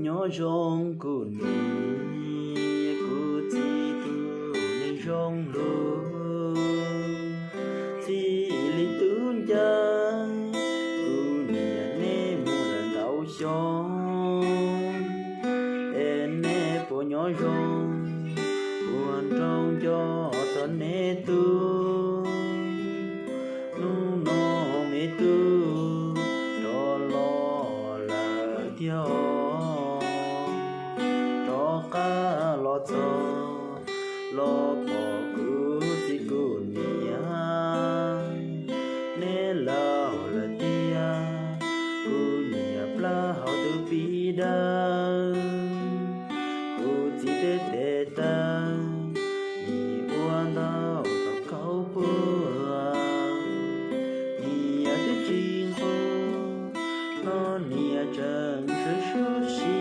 Nyob zoo kuv niam, kuv txiv tus neeg zoo lug, txij li tub ncawg, kuv niam neb mus lawm ntau xyoo, es neb puas nyob zoo, puas nroo nco txog neb tub? Hnub no me tub rov los lawm tiag, rov qab los txog los pom kuv txiv kuv niam, neb laus lawm tiag, kuv niam plab hauv tus pib dawb, kuv txiv twb tes taw, nim ua ntau thaum kaub puag, niam twb tsis nquag, no niam tseem sawv sub si,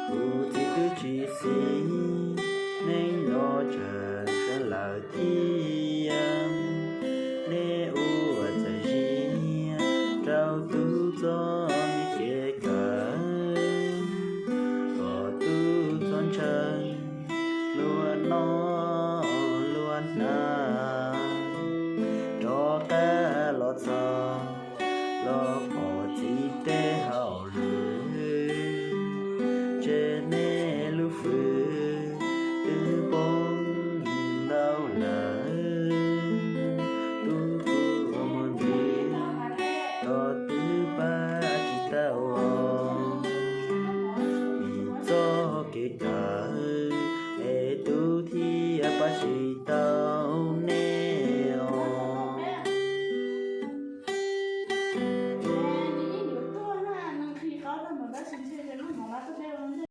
kuv txiv twb tsis xis, neej los tseem sawv lawm thiab, neb ua txawm zis rau tub txoj me kev kawm, kom tub txhob ntshaw luag noj luag hnav, rov qab los txog los pom txiv tej